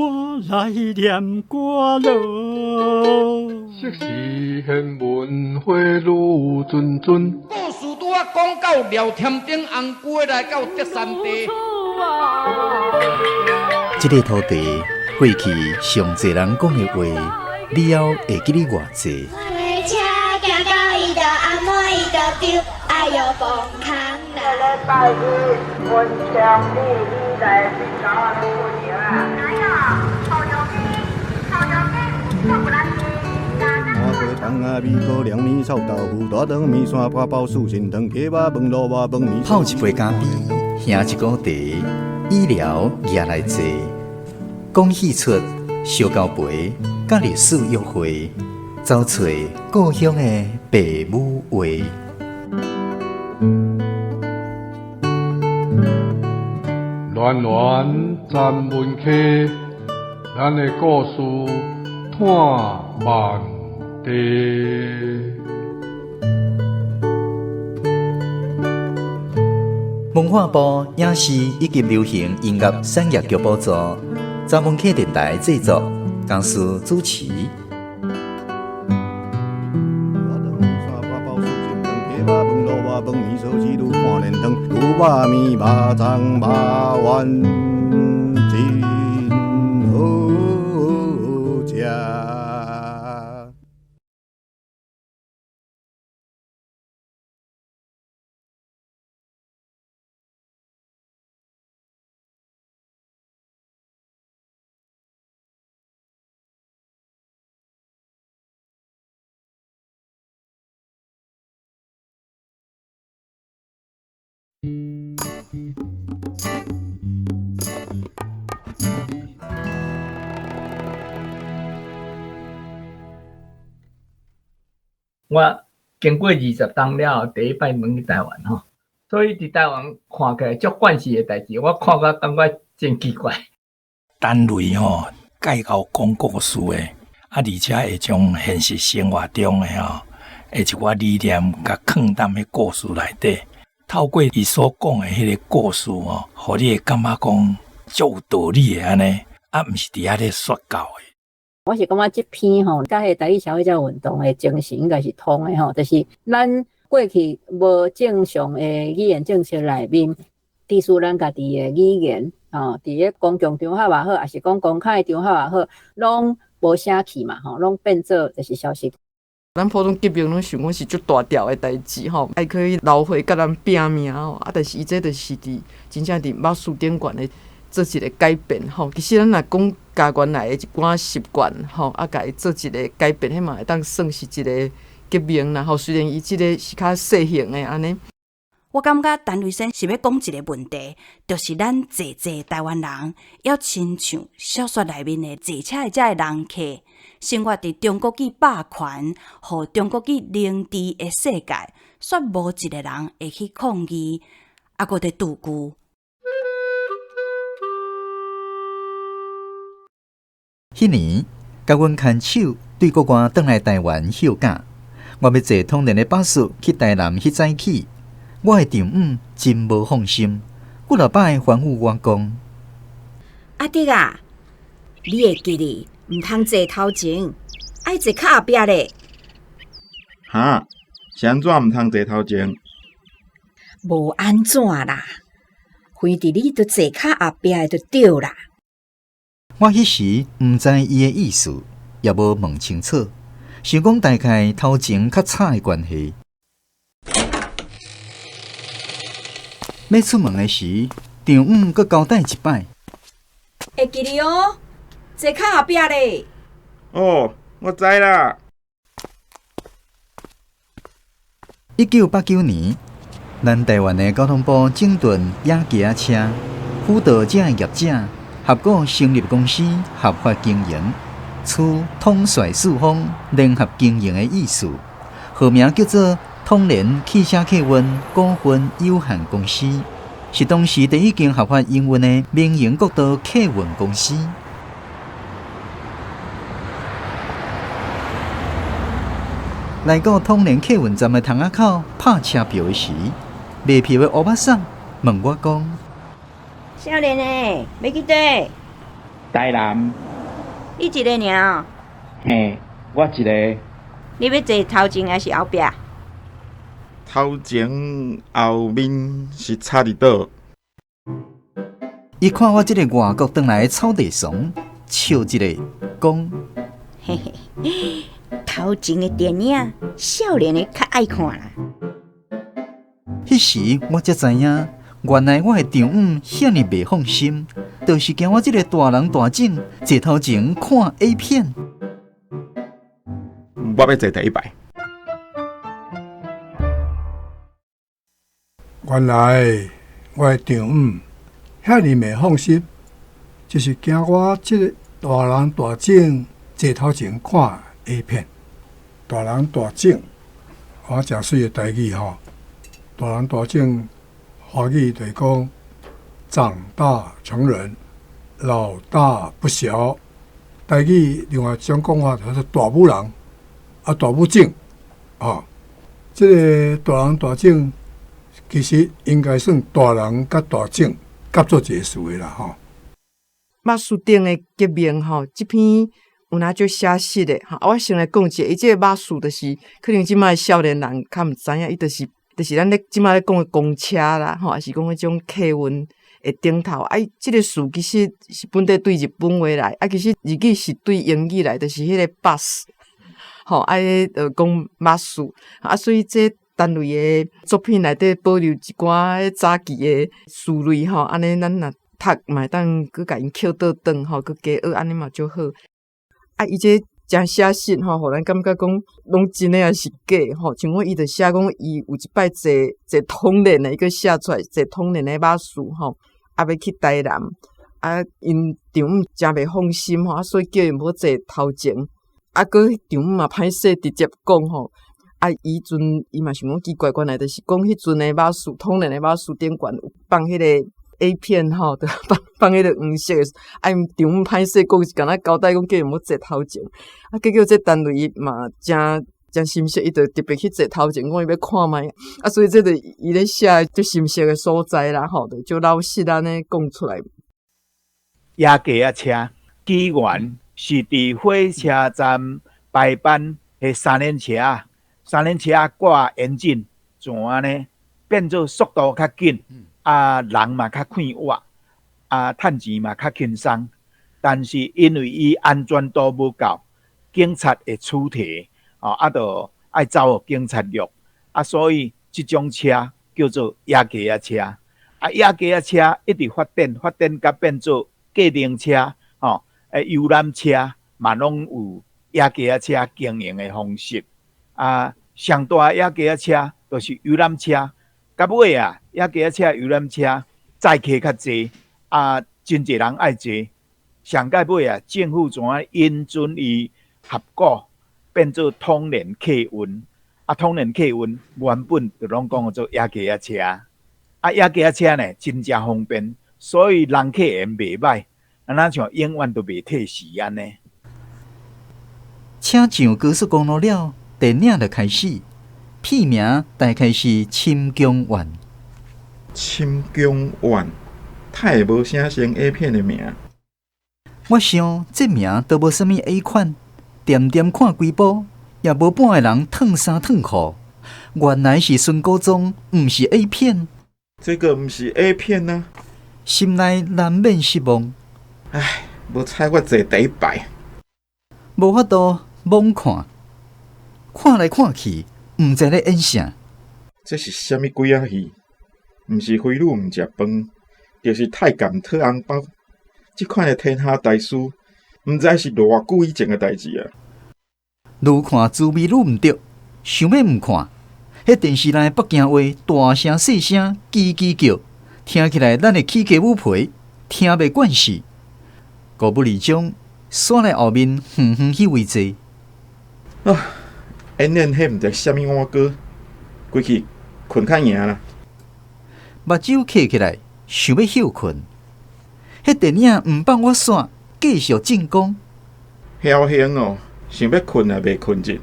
我來念歌囉。昔時玄文花愈谆谆。故事拄仔講到廖添丁紅龜來到德山地。這个土地過去上濟人講的話，以後會記得偌濟？泡一杯咖啡，喝一壺茶，醫療也來坐，講戲出燒交陪，佮歷史約會，走揣故鄉的爸母話。戀戀三文溪，咱的故事伴萬地。文化部影視以及流行音樂產業局補助，查文客電台製作，公司主持。我經過20冬了後，第一擺問去台灣吼，所以佇台灣看起來足慣勢的代誌，我看甲感覺真奇怪。單位吼，介紹講故事的，啊，而且會將現實生活中的吼，的一寡理念，共囥踮彼故事內底，透過伊所講的彼個故事吼，予你會感覺講足有道理的按呢，啊，毋是佇遐咧說教的。我是感覺這篇吼，佮彼个台語社會教育運動的精神應該是通的吼，就是咱過去無正常的語言政策內面，支持咱家己的語言，吼，佇个公共場合也好，抑是講公開場合也好，攏無寫去嘛，吼，攏變做就是消失。咱普通革命攏想講是足大條的代誌吼，愛去流血佮咱拚命吼，啊，但是伊這就是佇真正佇捌書頂懸的做一個改變吼。其實咱若講家原來的一寡習慣吼，啊，共伊做一個改變，彼嘛會當算是一個革命啦吼。雖然伊這個是較細型的按呢。我感覺陳雷生是欲講一个問題，就是咱濟濟台灣人，猶親像小說內面的坐車的這个人客，生活佇中國語霸權予中國語凌治的世界，煞無一个人會去抗議，猶閣佇拄句。彼年，共阮牽手對國外轉來台灣休假，我欲坐統聯的巴士去台南彼早起，我的丈母真無放心，幾若擺吩咐我講：阿弟啊，你會記得毋通坐頭前，愛坐較後壁咧。哈？是按怎毋通坐頭前？無按怎啦，反正你著坐較後壁的就對啦。我彼時毋知伊的意思，也無問清楚，想講大概頭前較吵的關係。欲出門的時，丈母閣交代一擺。會記得哦，坐較後壁咧。哦，我知啦。1989年，咱台灣的交通部整頓野雞仔車，輔導這的業者合股成立公司，合法經營，取統帥四方聯合經營的意思，號名叫做統聯汽車客運股份有限公司，是當時第一間合法營運的民營國道客運公司。來到統聯客運站的窗仔口拍車票的時，賣票的歐巴桑問我講：少年的，欲去佗？台南。你一个爾哦？嘿，我一个。你欲坐頭前抑是後壁？頭前後面是差佇佗？伊看我這个外國轉來的草地倯，笑一下，講：嘿嘿，頭前的電影，少年的較愛看啦。彼時我才知影，原來我的丈母遐爾袂放心，就是驚我這个大人大種坐頭前看 A 片。我欲坐第一排。原來我的丈母遐爾袂放心，就是驚我這个大人大種坐頭前看 A 片。大人大種，我誠媠的台語吼。大人大種，華語就是講長大成人，老大不小。台語另外一種講法就是大母人，啊大母種，吼，這个大人大種其實應該算大人佮大種合做一个詞的啦，吼。馬術頂的革命吼，這篇有哪足寫實的吼。我先來講一下，伊這个馬術就是可能這擺少年人較毋知影，伊就是咱咧這擺咧講的公車啦，吼，抑是講彼種客運的頂頭。啊，伊這个詞其實是本底對日本話來，啊，其實日語是對英語來，就是彼个 bus，吼，啊，彼就講馬術，啊，所以這單位的作品內底保留一寡早期的詞彙吼，按呢咱若讀嘛會當閣共因抾倒轉吼，閣加學按呢嘛足好。啊，伊這誠寫實吼，予咱感覺講攏真的抑是假吼。像講伊就寫講伊有一擺坐坐統聯的，伊閣寫出來坐統聯的馬術吼，啊欲去台南，啊𪜶丈母誠袂放心吼，啊所以叫伊毋好坐頭前，啊閣丈母嘛歹勢直接講吼。啊！伊陣伊嘛想講奇怪，原來就是講彼陣的馬術，統聯的馬術頂懸有放彼个 A 片吼，就放放彼个黃色的。啊，𪜶丈母歹勢講是敢若交代講叫伊毋好坐頭前。啊，結果這單位嘛誠誠心適，伊就特別去坐頭前，講伊欲看覓。啊，所以這就伊咧寫足心適的所在啦，吼，就足老實按呢講出來。野雞仔車起源是佇火車站排班的三輪車。三輪車掛引擎，像按呢，變做速度較緊，啊人嘛較快活，啊趁錢嘛較輕鬆。但是因為伊安全度無夠，警察會處提，哦啊，就愛走予警察局，啊所以這種車叫做野雞仔車。啊野雞仔車一直發展，發展甲變做計程車，吼，遊覽車嘛攏有野雞仔車經營的方式。啊，上大野雞仔車就是遊覽車，到尾啊，野雞仔車、遊覽車載客較濟，啊，真濟人愛坐。上蓋尾啊，政府怎啊允准伊合股變做統聯客運，啊，統聯客運原本就攏講做野雞仔車，啊，野雞仔車呢真正方便，所以人客緣袂䆀，啊，若像永遠都袂退時按呢。車上高速公路了。電影就開始，片名大概是《深宮怨》。深宮怨，太會無寫成 A 片的名。我想這名都無啥物 A 款，恬恬看幾部，也無半个人褪衫褪褲。原來是孫古裝，毋是 A 片。這個毋是 A 片啊！心內難免失望。唉，無彩我坐第一排，無法度罔看。看來看去，毋知咧演啥。這是啥物鬼仔戲？毋是婦女毋食飯，就是太監討紅包。這款的天下大事，毋知是偌久以前的代誌啊！愈看滋味愈毋對，想欲毋看。彼電視內北京話大聲細聲，吱吱叫，聽起來咱會起雞母皮，聽袂慣勢。五不離章，煞來後面遠遠彼位坐。啊！演練彼毋知啥物碗糕，規氣睏較贏啦。目睭瞌起來，想欲歇睏。彼電影毋放我煞，繼續進攻。僥倖哦，想欲睏也袂睏著。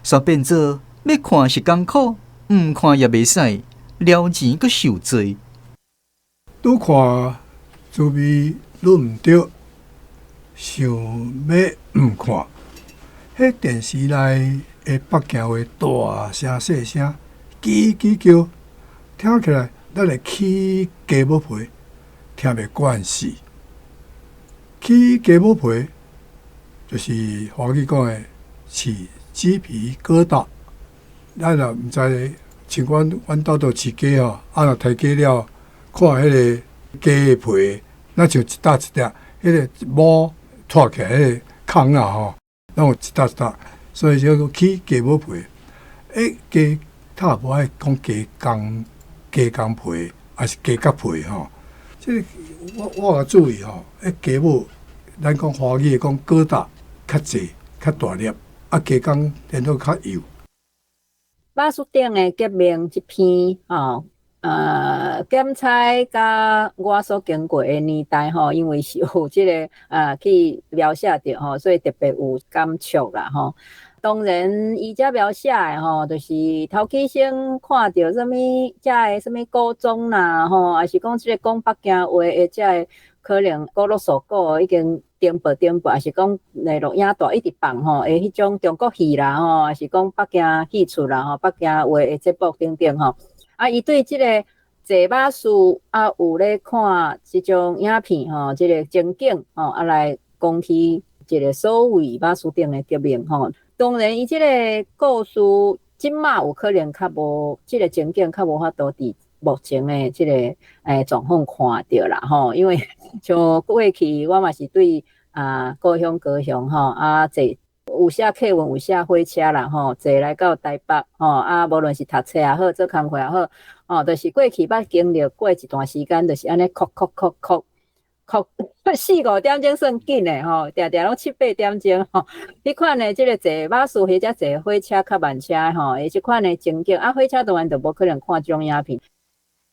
煞變做欲看是艱苦，毋看也袂使，撩錢閣受罪。愈看滋味愈毋對，想欲毋看。彼电视内的北京话大声细声，吱吱叫，听起来咱会起鸡母皮，听袂惯势。起鸡母皮，就是华语讲的起鸡皮疙瘩。咱若毋知，像阮阮兜都饲鸡吼，啊若刣鸡了，看彼个鸡的皮，若像一搭一搭，彼个毛拖起来，彼个空仔吼，拢有一搭一搭，所以叫做起鸡母皮。欸，鸡较无爱讲鸡公鸡公皮，抑是鸡角皮吼。这个我我有注意吼，彼鸡母，咱讲华语讲疙瘩较济较大粒，啊鸡公变做较幼。马术顶的革命这篇吼，检采佮我所经过的年代吼，因为是有这个去描写著吼，所以特别有感触啦吼。当然，伊遮描写的吼，就是头起先看著啥物遮的啥物古装啦吼，抑是讲这个讲北京话的遮个可能古鲁索古已经颠簸颠簸，抑是讲内录影带一直放吼，的彼种中国戏啦吼，抑是讲北京戏曲啦吼，北京话的节目等等吼。啊，伊对这个坐巴士啊，有咧看这种影片吼，这个情景吼，啊来讲起一个所谓马术顶的革命吼。当然，伊这个故事这马有可能较无这个情景，较无法度伫目前的这个状况看著啦吼，因为像过去我嘛是对啊高雄高雄吼啊坐有写客运有写火车啦吼，坐来到台北吼啊，无论是读册也好，做工课也好，吼，就是过去捌经历过一段时间，就是按呢哭哭哭哭。哭四五点钟算紧的吼，定定拢七八点钟吼。彼款的这个坐巴士或者坐火车较慢车的吼，这款的情景啊，火车当然就无可能看这种影片。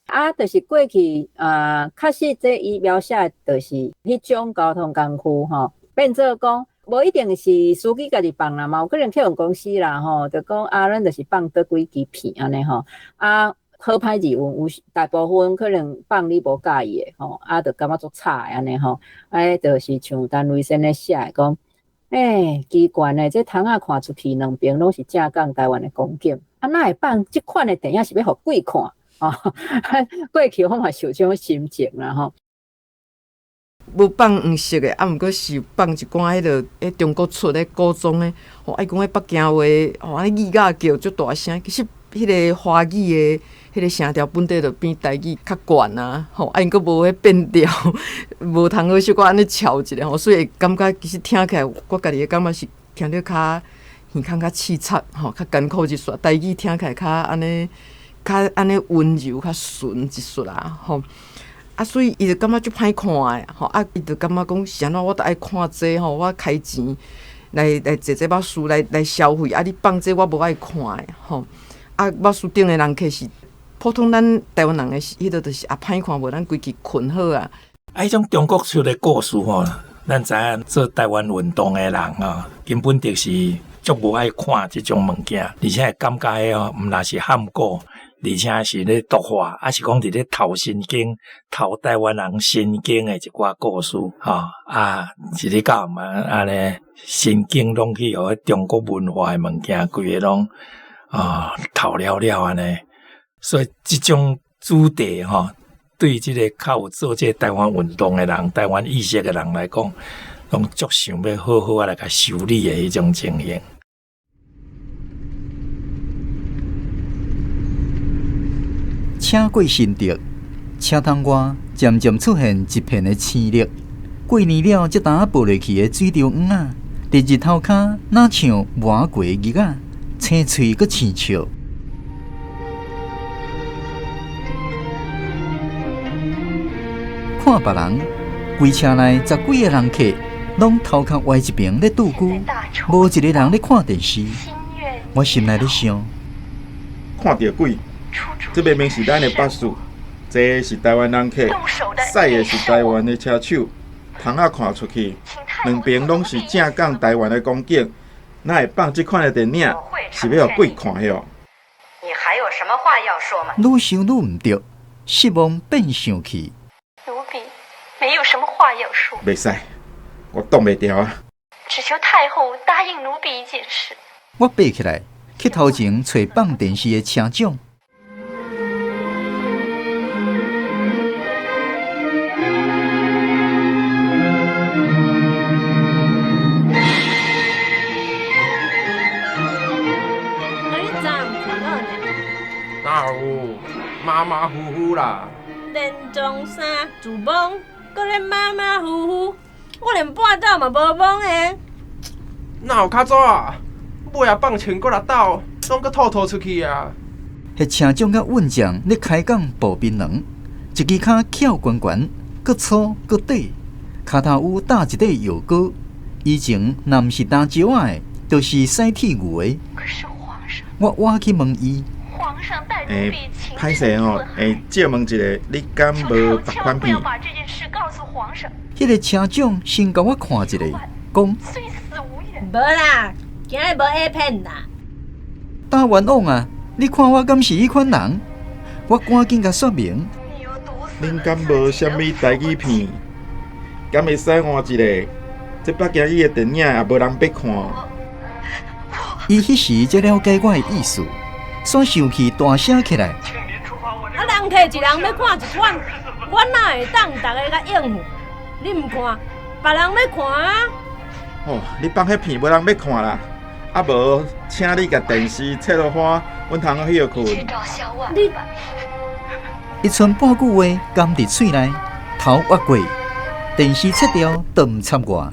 啊，就是过去啊，确实这伊描写的就是彼种交通工具吼，变做讲无一定是司机家己放啦，嘛有可能客运公司啦吼，就讲啊，咱就是放佗几支片按呢吼，啊。好歹日文有大部分可能放你无佮意的吼，啊，就感觉足吵的按呢吼，啊，就是像陈雷先咧写的讲，欸，奇怪呢，这窗仔看出去两边拢是正港台湾的风景，啊，哪会放这款的电影是欲予鬼看？哦，过去我嘛是有这种心情啦吼。无放黄色的，啊，毋过是放一寡彼落彼中国出的古装的，吼，爱讲彼北京话，吼，按呢语仔叫足大声，其实彼个华语的彼个声调本底就比台语较悬啊，吼，啊，𪜶阁无彼变调，无通好小可按呢俏一下吼，所以会感觉其实听起来，我家己的感觉是听著较耳孔较刺插，吼，较艰苦一撮，台语听起来较按呢，较按呢温柔，较顺一撮啦，吼。啊，所以伊就感觉足歹看的，吼，啊，伊就感觉讲是按怎，我著爱看这个吼，我开钱来来坐这巴士来来消费，啊，你放这个我无爱看的，吼。啊，巴士顶的人客是普通咱台湾人的，彼个就是啊歹看，无咱规气困好啊。啊，彼种中国出的故事吼，咱知影做台湾运动的人啊，根本就是足无爱看这种物件，而且会感觉彼哦，毋但是汉古。而且是咧毒化，抑是讲伫咧偷神经、偷台湾人神经的一寡故事，吼啊，是咧教嘛，按呢神经拢去予中国文化的物件，规个拢啊偷了了按呢。所以这种主题吼，对这个较有做这个台湾运动的人、台湾意识的人来讲，拢足想欲好好仔来共修理的彼种情形。车过新竹，车窗外渐渐出现一片的青绿。过年了，这担仔剥落去的水稻黄仔，伫日头跤，若像磨过的日仔，青喙阁青笑。看别人，规车内十几个人客，拢头壳歪一边咧拄龟，无一个人咧看电视。我心内咧想，看著鬼，这明明是咱的巴士，坐的是台湾人客，驶的是台湾的车手，窗仔看出去，两边拢是正港台湾的风景，哪会放这款的电影？是欲予鬼看哟？你还有什么话要说吗？愈想愈毋对，失望变生气。奴婢没有什么话要说。袂使，我擋袂牢啊！只求太后答應奴婢一件事。我爬起來，去頭前揣放電視的車長。哪有？馬馬虎虎啦。連撞衫自摸，閣咧馬馬虎虎，我連半斗嘛無摸的。哪有較早啊？尾仔放穿過來斗，攏閣吐吐出去啊！彼車長佮運將咧開講薄檳榔，一支跤翹懸懸，閣粗閣短，跤頭趺搭一塊藥膏。以前若毋是擔石仔的，就是駛鐵牛的。我倚去問伊。欸，歹勢吼，欸，借問一下，你敢無別款片？彼個車長先共我看一下，講。無啦，今日無 A 片啦。打冤枉啊！你看我敢是彼款人？我趕緊共說明。恁敢無啥物台語片？敢會使換一个？這北京語的電影也無人欲看。伊彼時才了解我的意思，煞生氣大聲起來。啊，人客一人欲看一款，我哪會當逐个共應付？你毋看，別人欲看啊！哦，你放彼片無人欲看啦。啊無，請你共電視切予花，阮通好歇睏。你，伊賰半句話含佇喙內，頭越過，電視切掉，都毋插我。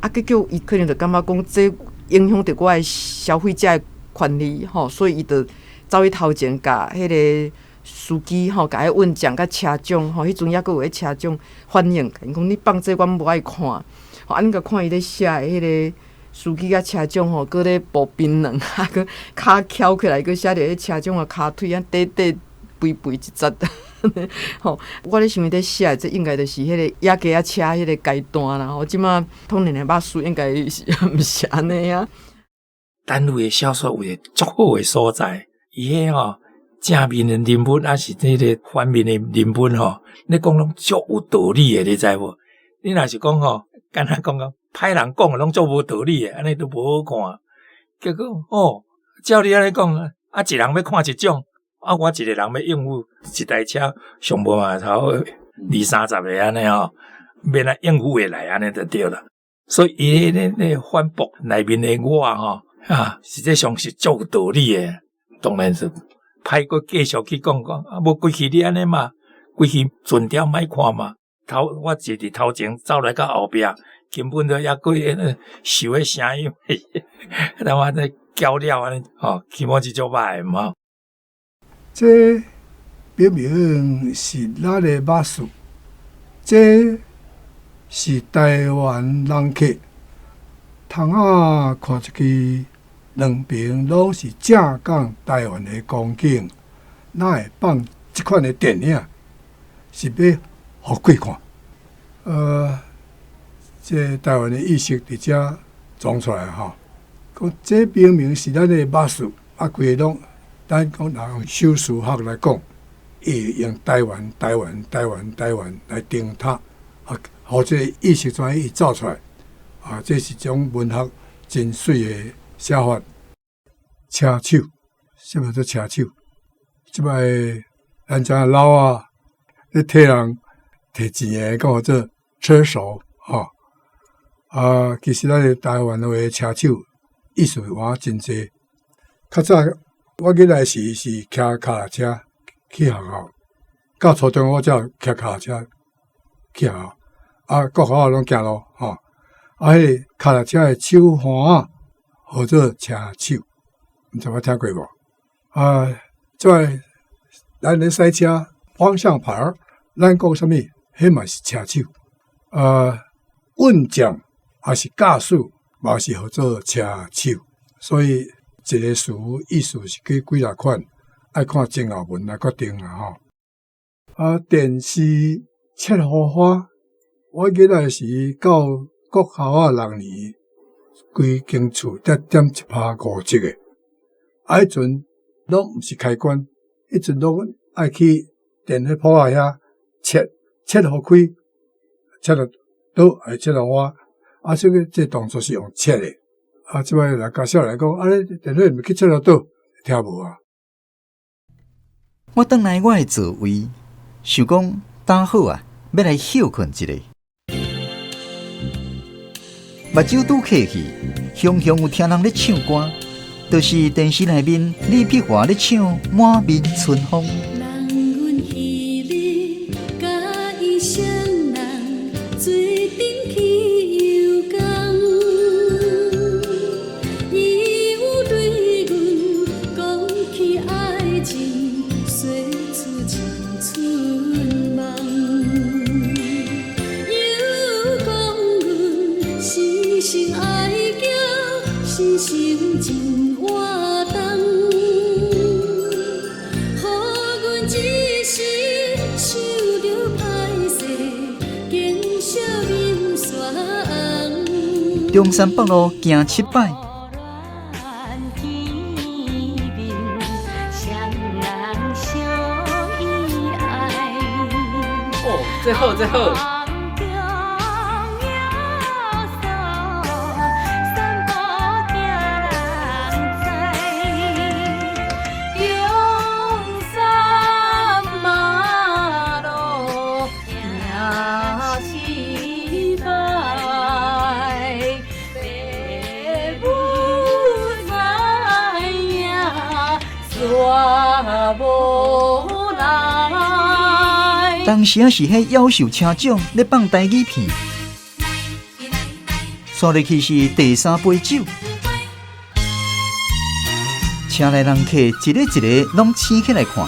啊，結果伊可能就感覺講，這影響著我的消費者的權利吼，所以伊就走去頭前共彼个司機吼，共彼運將佮車長吼，彼陣猶閣有彼車長反映，𪜶講你放這阮無愛看，吼，啊，你共看伊咧寫的彼个司機佮車長吼，閣咧薄檳榔，啊，閣跤翹起來，閣寫著彼車長的跤腿啊，短短肥肥一節。吼，我咧想伊咧寫，這應該就是彼个野雞仔車彼个階段啦。吼，這馬統然的牧師應該是毋是按呢啊？陳雷的小說有一個足好的所在，伊彼吼正面的人物，抑是這个反面的人物吼，你講攏足有道理的，你知無？你若是講吼，敢若講講歹人講的攏足無道理的，按呢都無好看。結果哦，照你按呢講，啊，一人欲看一種。啊！我一个人欲應付一台車，上無嘛差不多二三十个按呢吼，免來應付會來按呢就對啦。所以伊彼个反駁內面的我吼，啊，實際上是足有道理的。當然是歹閣繼續去講講，啊，無規氣你按呢嘛，規氣盡掉莫看嘛。頭我坐佇頭前走來到後壁，根本就猶閣受彼聲音，他媽咧叫了按呢吼，起碼是足歹的嘛。這明明是咱的牧師，這是台灣人客。窗仔看出去，兩邊攏是正港台灣的光景，哪會放這款的電影？是欲予鬼看？這台灣的意識佇遮撞出來吼，講這明明是咱的牧師，啊，規个攏。咱講，若用修辭學來講，伊會用台灣、台灣、台灣、台灣來定塔，啊，予這個意識怎伊走出來，啊，這是一種文學真媠的寫法。車手，啥物叫做車手？這擺咱遮老啊，咧替人提錢的，講叫做車手，吼。啊，其實咱的台灣話車手意思換真濟，較早。我囡仔時是騎跤踏車去學校，到初中我才騎跤踏車去學校，啊，國校攏行路吼，啊，彼个跤踏車的手環號做車手，毋知有聽過無？啊，這擺咱咧駛車方向盤，咱講啥物？彼嘛是車手。啊，運將抑是駕駛，嘛是號做車手，所以。一个詞意思是幾幾若款，愛看前後文來決定啦吼。啊，電視切予花，我囡仔時到國校仔六年，規間厝才點一拍五折的。啊，彼陣攏毋是開關，彼陣攏愛去電火鋪仔遐切，切予開，切著倒還是切著倚？啊，這個這動作是用切的。啊，這擺來家少來講，啊，你電話毋是去切著倒，聽無啊？我轉來我的座位，想講打好啊，欲來歇睏一下。目睭拄瞌去，雄雄有聽人咧唱歌，就是電視內面李碧華咧唱《滿面春風》。人阮彼日佮伊相人，做陣去遊港，伊有對阮講起愛情，說出青春夢。又講阮生生愛行，生生真活動，予阮一時想著歹勢，見笑面煞紅。中山北路行七擺，見面，雙人相依愛。哦，這好，這好。散步行人知，中山馬路行七擺，爸母知影煞無來。當時啊是彼夭壽車長咧放台語片，煞落去是第三杯酒，車內人客一个一个攏醒起來看。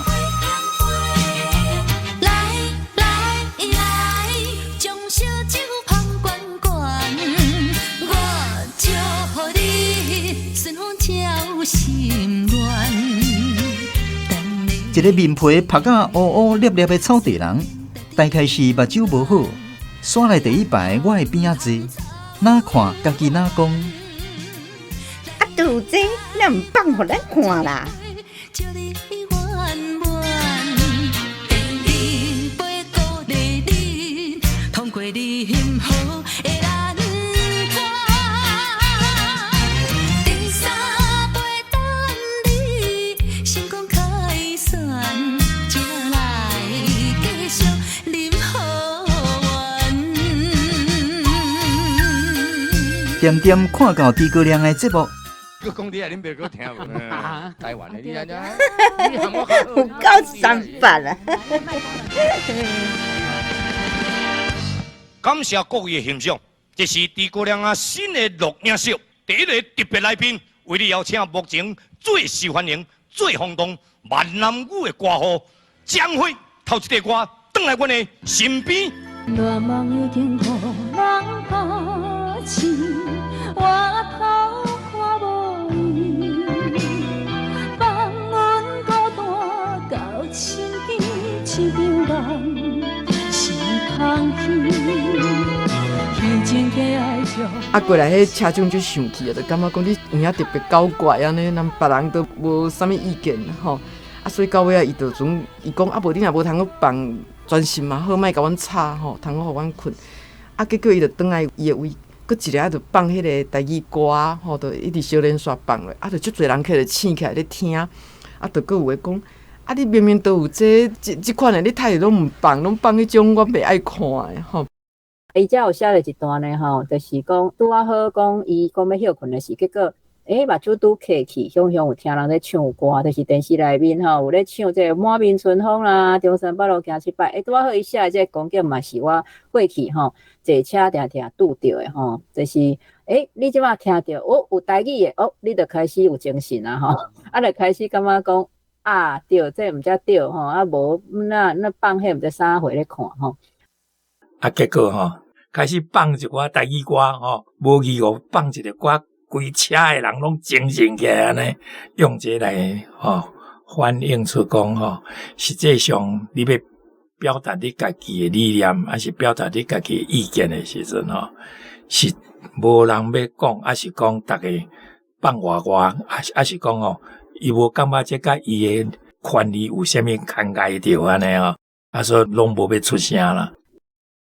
來來來，將燒酒捧懸懸，我祝予你順風才有心願。一个面皮曝甲烏烏粒粒的草地人，大概是目睭無好，煞來第一排我的邊仔坐，哪看家己哪講。啊，拄這你毋放予咱看啦？祝你圓滿，第二杯鼓勵你，通過你幸福的難關。第三杯等你成功凱旋，才來繼續啉好緣。恬恬看到諸葛亮的節目，閣講你啊，恁爸閣聽無？台灣的你按怎？有夠三八啊！感謝各位的欣賞，這是諸葛亮啊新的錄影秀，第一個特別來賓，為你邀請目前最受歡迎、最轟動閩南語的歌后張惠，頭一塊歌轉來阮的身邊。戀夢已經予人拍醒，回頭看無伊，放阮孤單到身邊，一場夢是空虛。啊，過來彼車長就生氣啊，就感覺講你有影特別搞怪按呢，咱別人都無啥物意見吼。啊，所以到尾仔，伊就陣伊講啊，無你若無通閣放專心嘛好，莫共阮吵吼，通閣予阮睏。啊，結果伊就轉來伊的位，閣一下就放彼个台語歌吼，就一直小連續放落，啊，就足濟人客就醒起來咧聽，啊，就閣有的講，啊，你明明都有這這這款的，你太攏毋放，攏放彼種我袂愛看的吼。伊遮有寫了一段呢吼，就是講拄仔好講伊講欲歇睏的時，結果目睭拄瞌去，雄雄有聽人咧唱歌，就是電視內面吼有咧唱這個滿面春風啦，中山北路行七擺，拄仔好伊寫的這個光景嘛是我過去吼坐車定定拄著的吼，就是你這擺聽著哦有台語的哦，你就開始有精神啊吼，啊就開始感覺講啊對，這毋才對吼，啊無那那放彼毋知啥貨咧看吼。啊，結果吼，開始放一寡台語歌吼，無意誤放一个歌，規車的人攏精神起來按呢，用這來吼反映出講吼，實際上你欲表達你家己的理念，抑是表達你家己的意見的時陣吼，是無人欲講，抑是講逐家放外外，抑是講吼，伊無感覺這佮伊的權利有啥物牽礙著按呢吼，啊所以攏無欲出聲啦。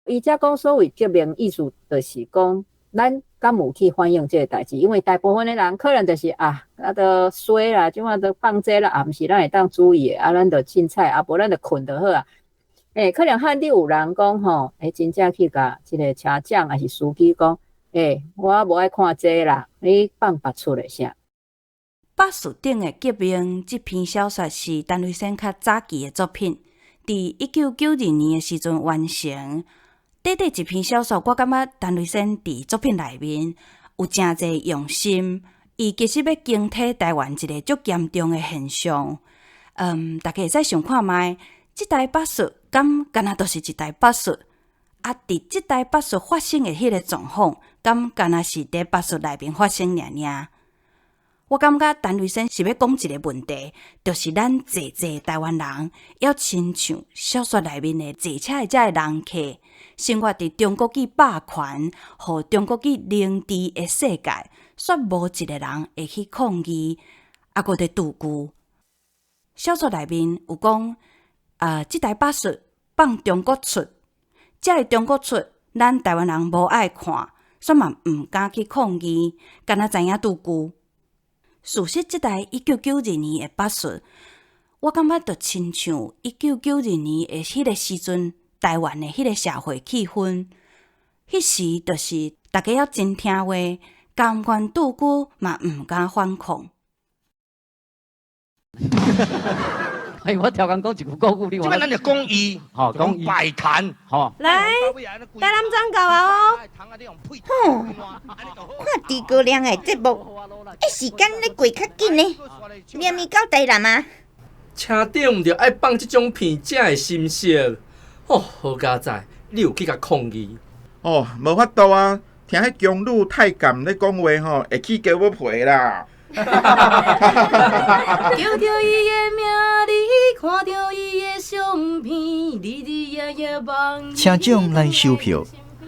伊才講所謂革命意思，就是講咱敢有去反映這個代誌，因為大部分的人可能就是啊，啊都衰啦，這馬都放這啦，啊毋是咱會當注意的，啊咱就凊彩，啊無咱就睏就好啊。欸，可能漢地有人講吼，欸，真正去共這個車長抑是司機講，欸，我無愛看這啦，你放別出的啥？巴士頂的革命這篇小說是陳雷仙較早期的作品，佇1992年的時陣完成。短短一篇小說，我感覺陳雷仙佇作品內面有誠濟用心，伊其實欲警惕台灣一个足嚴重的現象。大家會使想看覓，這台巴士敢敢若就是一台巴士？啊，佇這台巴士發生的彼个狀況，敢敢若是佇巴士內面發生爾爾？我感覺陳雷仙是欲講一个問題，就是咱濟濟台灣人，猶親像小說內面的坐車的這个人客，生活佇中國語霸權予中國語凌治的世界，煞無一个人會去抗議，猶閣佇拄牛。小說內面有講，這台巴士放中國出，這个中國出，咱台灣人無愛看，煞嘛毋敢去抗議，敢若知影拄牛。事實，這台1992年的巴士，我感覺就親像1992年的彼个時陣，台灣的彼个社會氣氛。彼時就是大家猶真聽話，甘願拄牛嘛毋敢反抗。哎，我超工講一句國語，你這擺咱就講伊，吼，講伊擺談，吼。來，台南站到啊哦。吼，看諸葛亮的節目，欸，時間咧過較緊呢，連伊到台南啊。車長毋著愛放這種片才會心息。哦，好佳哉，你有去共抗議？哦，無法度啊，聽彼宮女太監咧講話吼，會起雞母皮啦。叫著伊的名字，看著伊的相片，日日夜夜夢。車長來收票，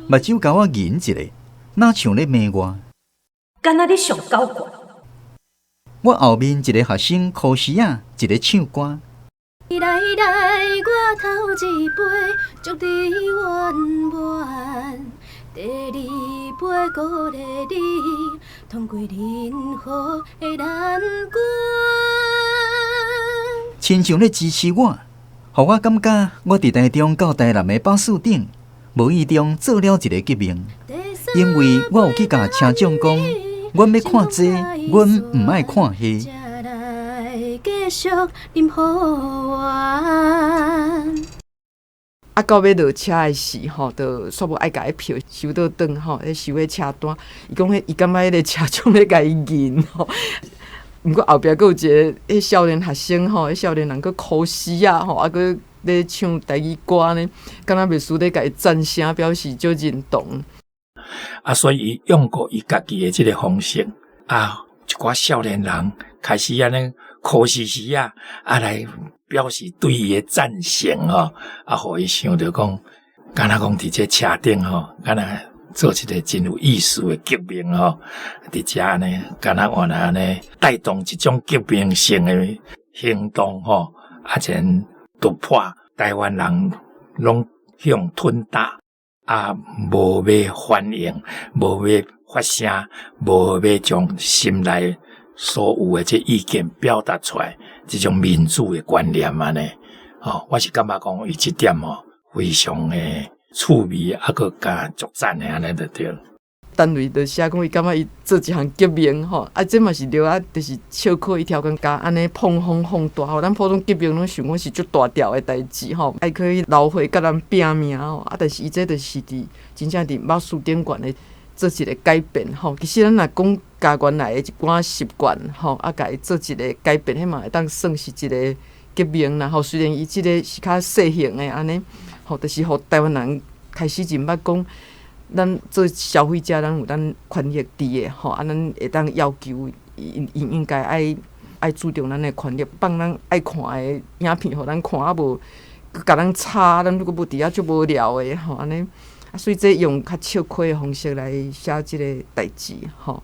目睭共我睨一下，若像咧罵我。敢若你上高懸。我後面一个學生箍絲仔，一个唱歌。來來，我頭一杯，祝你圓滿。第二杯鼓勵你，通過任何的難關。親像咧支持我，予我感覺我佇台中到台南的巴士頂，無意中做了一个革命。因為我有去共車長講，阮欲看這，阮毋愛看彼。才來繼續啉予完。啊，到欲落車的時吼，就煞無愛共彼票收倒轉吼，咧收彼車單。伊講彼伊感覺彼个車長咧共伊銀吼。毋過後壁閣有一个彼少年學生吼，彼少年人閣箍絲仔吼，啊閣咧唱台語歌呢，敢若袂輸咧共伊讚聲，表示足認同。啊，所以伊用過伊家己的這个方式，啊，一寡少年人開始按呢箍絲絲仔，啊來表示對伊的贊成吼，啊，予伊想著講，敢若講佇這車頂吼，敢若做一个真有意思的革命吼，佇遮按呢，敢若原來按呢帶動一種革命性的行動吼，啊，前突破台灣人攏向吞打，啊，無欲反應，無欲發聲，無欲將心內所有的這意見表達出來，這種民主的觀念按呢，哦，我是感覺講伊這點哦，非常的趣味，啊，閣加足讚的按呢就對。陳雷就寫講伊感覺伊做一項革命吼，啊，這嘛是著啊，就是笑可伊超工共按呢碰風放大吼，咱普通革命攏想講是足大條的代誌吼，愛去流血共人拚命吼，啊，但是伊這就是佇真正佇巴士頂懸的做一个改變吼。其實咱若講共原來的一寡習慣吼，啊，共伊做一个改變，彼嘛會當算是一个革命啦吼。雖然伊這个是較細型的按呢，吼，就是予台灣人開始認捌講。咱做消費者，咱有咱權益佇的吼，啊，咱會當要求伊伊應該愛注重咱的權益，放咱愛看的影片予咱看，啊無閣共咱插，咱閣無佇遐足無聊的吼，按呢，啊，所以這用較笑詼的方式來寫這个代誌吼。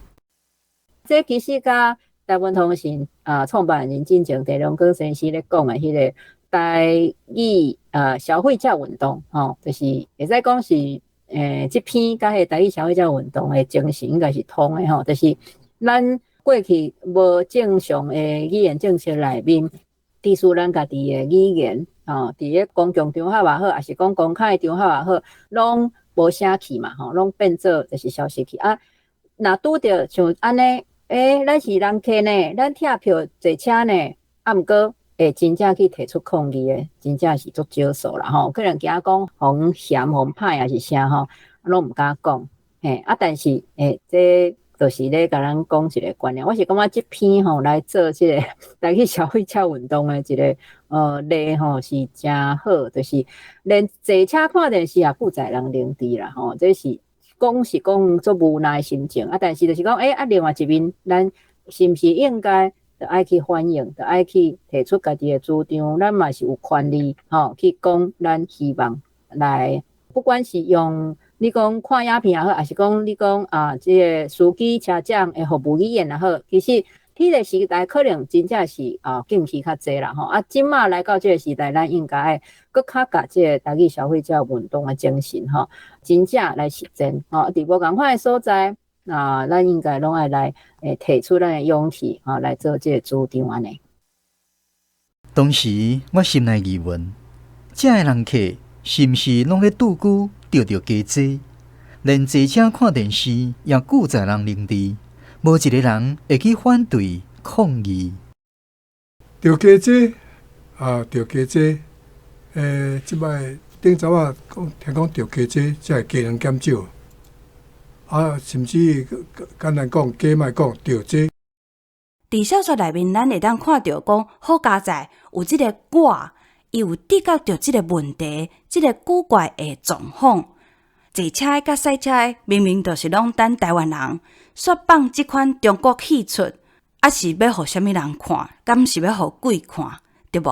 這其實佮台灣通訊啊創辦人進前鄭良光先生咧講的彼个台語。消費者運動吼，就是會使講是這篇佮彼個台語消費者運動的精神應該是通的吼，就是咱過去無正常的語言政策內面，佇使咱家己的語言吼，佇咧公共場合也好，抑是講公開場合也好，攏無寫去嘛吼，攏變做就是消失去啊。若拄著像按呢，咱是人客呢，咱拆票坐車呢，啊，毋過會真正去提出抗議的，真正是足少數啦吼。可能驚講予人嫌、予人歹，抑是啥吼，攏毋敢講。嘿，啊，但是這就是咧共咱講一個觀念。我是感覺這篇吼來做這個台語消費者運動的一個例吼是誠好，就是連坐車看電視也記載人認知啦吼。這是講是講足無奈心情啊，但是就是講，啊，另外一面，咱是毋是應該著愛去反映，著愛去提出家己的主張，咱嘛是有權利吼去講，咱希望來，不管是用你講看影片也好，抑是講你講啊，這個司機車長的服務語言也好，其實彼個時代可能真正是啊禁忌較濟啦吼。啊，這馬來到這個時代，咱應該愛閣較共這個台語消費者運動的精神吼，真正來實踐吼。佇無仝款的所在啊，咱應該攏愛來提出咱的勇氣吼，來做這個主張按呢。當時我心內疑問：遮的人客是毋是攏咧拄龜著著加濟？連坐車看電視也拒載人認知，無一個人會去反對抗議。著加濟啊，著加濟。這擺頂早仔講聽講著加濟，才會雞卵減少。啊，甚至簡單講，加莫講著濟。佇小說內面，咱會當看著講，好佳哉有這个我，伊有知覺著這个問題，這个古怪的狀況。坐車的佮駛車的，明明就是攏咱台灣人，煞放這款中國戲出，啊是欲予啥物人看？敢是欲予鬼看？對無？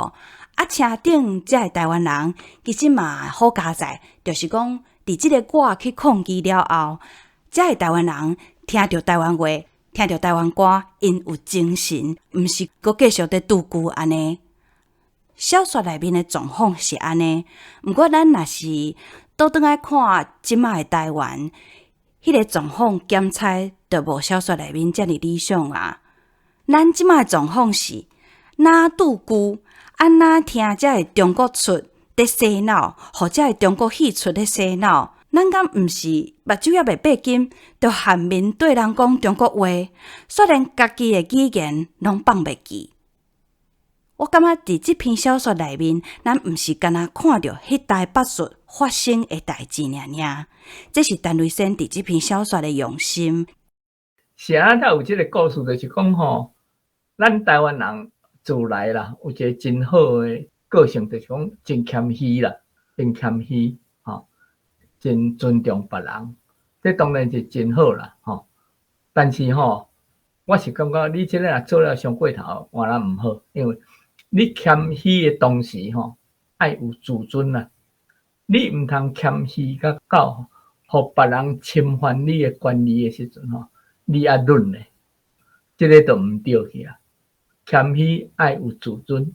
啊，車頂遮的台灣人，其實嘛好佳哉，就是講佇這个我去抗議了後，遮的台灣人聽著台灣話，聽著台灣歌，𪜶有精神，毋是閣繼續咧拄龜按呢。小說內面的狀況是按呢，毋過咱若是倒轉來看這馬的台灣，彼个狀況檢猜就無小說內面遮爾理想啊。咱這馬的狀況是，若拄龜，啊若聽遮的中國出咧洗腦，予遮的中國戲出咧洗腦。咱敢毋是目睭猶未閉緊，就喊面對人講中國話，煞連家己的語言攏放袂記。我感覺佇這篇小說內面，咱毋是干焦看著彼台北市發生的代誌爾爾。這是陳雷先佇這篇小說的用心。是按怎有這个故事，就是講吼，咱台灣人自來啦，有一个真好的個性，就是講真謙虛啦，真謙虛。真尊重別人，這當然是真好啦，吼。但是吼，我是感覺你這个若做了傷過頭，原來毋好，因為你謙虛的同時吼，愛有自尊啦。你毋通謙虛甲到，予別人侵犯你的權利的時陣吼，你愛忍咧，這个就毋對去啊。謙虛愛有自尊，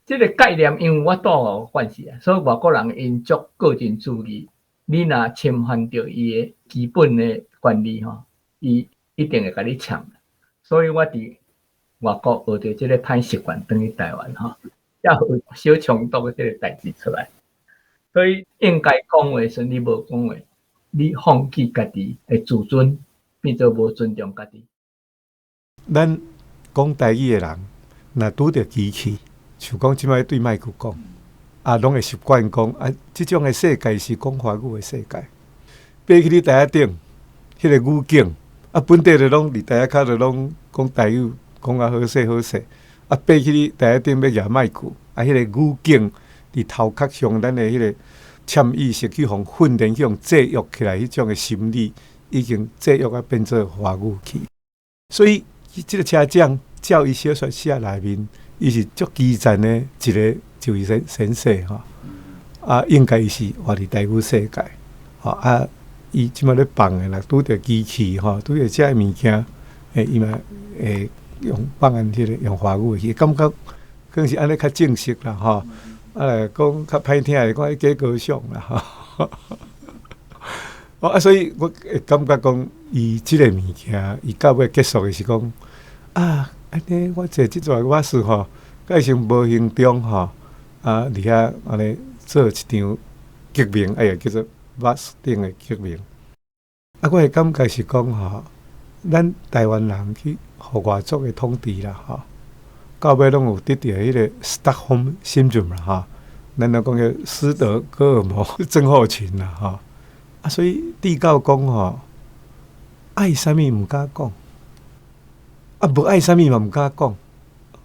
這个概念因為我住外國慣勢啊，所以外國人𪜶足個人主義。你若侵犯著伊的基本的權利吼，伊一定會共你嗆。所以我佇外國學著這个歹習慣，轉去台灣吼，才有小衝突的這个代誌出來。所以應該講話時，你無講話，你放棄家己的自尊，變做無尊重家己。咱講台語的人，若拄著機器，像講這擺對麥克講。啊，攏會習慣講啊，這種的世界是講華語的世界。爬去你台仔頂，彼个語境啊，本地的攏佇台仔跤就攏講台語，講啊好勢好勢。啊，爬去你台仔頂欲舉麥克，啊，彼個語境佇頭殼上，咱的彼個潛意識去予訓練，去予制約起來，彼種的心理已經制約啊，變做華語去。所以，這个車長照伊小說寫內面，伊是足基層的一个。就是先生吼，啊，應該伊是活佇台語世界，吼啊，伊這擺咧放的，若拄著機器吼，拄著遮的物件，伊嘛會用放按彼个用華語去，感覺可能是按呢較正式啦吼。啊來講較歹聽的講，假高尚啦吼。哦啊，所以我會感覺講，伊這个物件，伊到尾結束的是講啊，按呢我坐這座巴士吼，改成無形中吼，啊，佇遐按呢做一場革命，哎呀，叫做巴士頂的革命。啊，我的感覺是講吼，咱台灣人去予外族的統治啦吼，到尾攏有得著彼个 Stockholm Syndrome 啦吼，咱攏講叫斯德哥爾摩症候群啦吼。啊，所以帝教講吼，愛啥物毋敢講，啊，無愛啥物嘛毋敢講，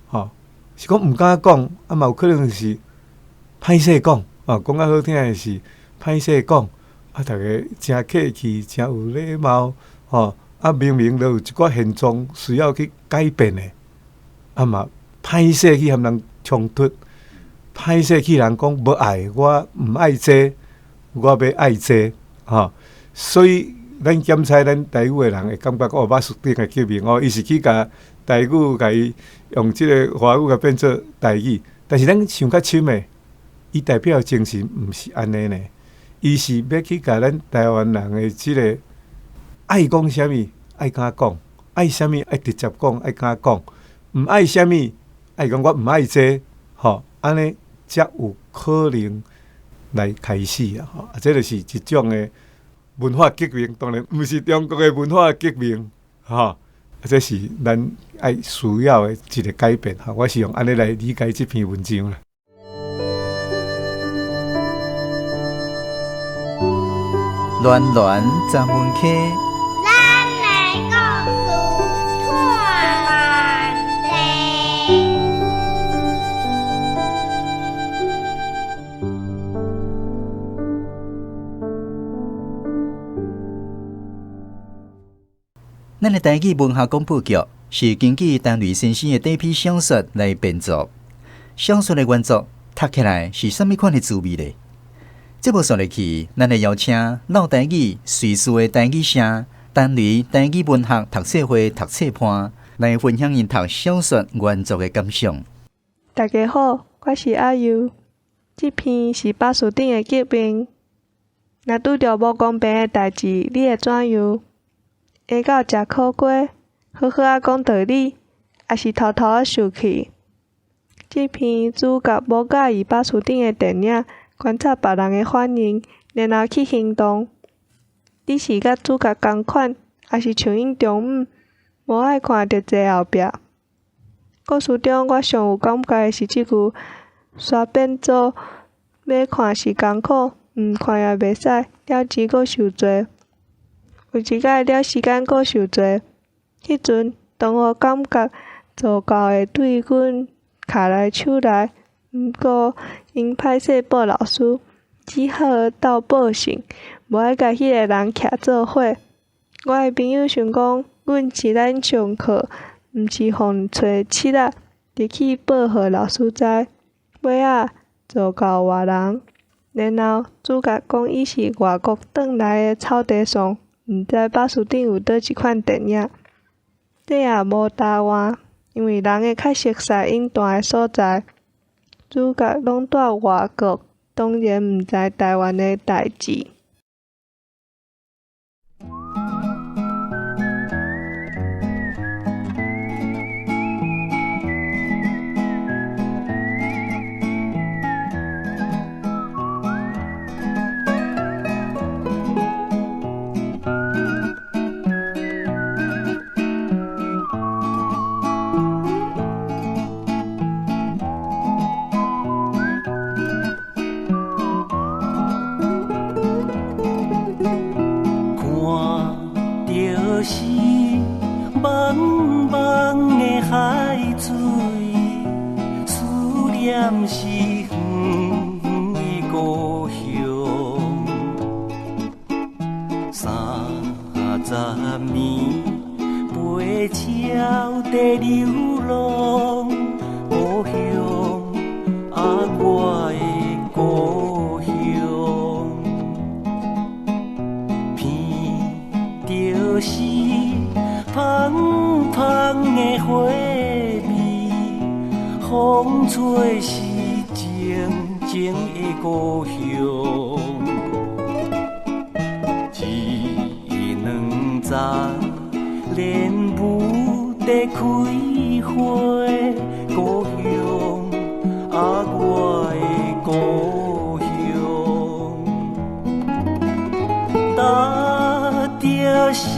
吼，是講毋敢講，啊嘛有可能是歹勢講，哦，講較好聽的是歹勢講，啊，逐家誠客氣，誠有禮貌，吼，啊，明明都有一寡現狀需要去改變的，啊嘛歹勢去和人衝突，歹勢去人講無愛，我毋愛這，我欲愛這。吼，所以咱檢查咱台語的人會感覺講哦，巴士頂的革命哦，伊是去共台語共伊用這个華語共變做台語，但是咱想較深的，伊代表的精神毋是按呢呢，伊是欲去共咱台灣人的這个愛講啥物愛敢講，愛啥物愛直接講愛敢講，毋愛啥物愛講我毋愛這，吼，按呢才有可能來開始啊！吼，啊，這就是一種的文化革命，當然毋是中國的文化革命，吼，啊，這是咱愛需要的一个改變。吼，我是用按呢來理解這篇文章啦。巒巒十分溪。咱的故事拖慢地。咱的台語文學廣播劇是根據陳雷先生的短篇小說來編作，小說的原作讀起來是啥物款的滋味呢？節目紲落去，咱會邀請老台語瑞士的台語社陳雷台語文學讀冊會讀冊伴來分享𪜶讀小說原作的感想。大家好，我是阿尤，這篇是巴士頂的革命。若拄著無公平的代誌，你會怎樣？下晝食苦瓜，好好仔講道理，抑是偷偷仔受氣？這篇主角無佮意巴士頂的電影，觀察別人的反應，然後去行動。你是佮主角仝款，抑是像𪜶中午無愛看就坐後壁？故事中我上有感覺的是這句：煞變做欲看是艱苦，毋看也袂使，了錢閣受濟。有一擺了時間閣受濟，彼陣當我感覺助教會對阮跤來手來，毋過𪜶歹勢報老師，只好鬥報信，無愛共彼个人徛做伙。我的朋友想講，阮是咧上課，毋是予揣拭仔入去報予老師知。尾仔助教活人，然後主角講伊是外國轉來的草地倯，毋知巴士頂有佗一款電影。這也無答案，因為人會較熟似𪜶蹛的所在。主角攏蹛外國，當然毋知台灣的代誌。風吹是情。情的故乡。一两丛莲雾在开花，故乡啊，我的故乡。踏著是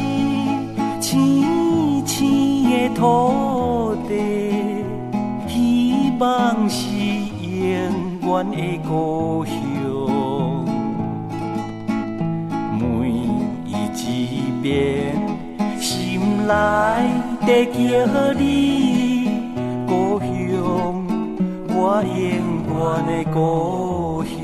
青青的土地，希望是永远的故乡。每一遍心内在叫你故乡，我永远的故乡。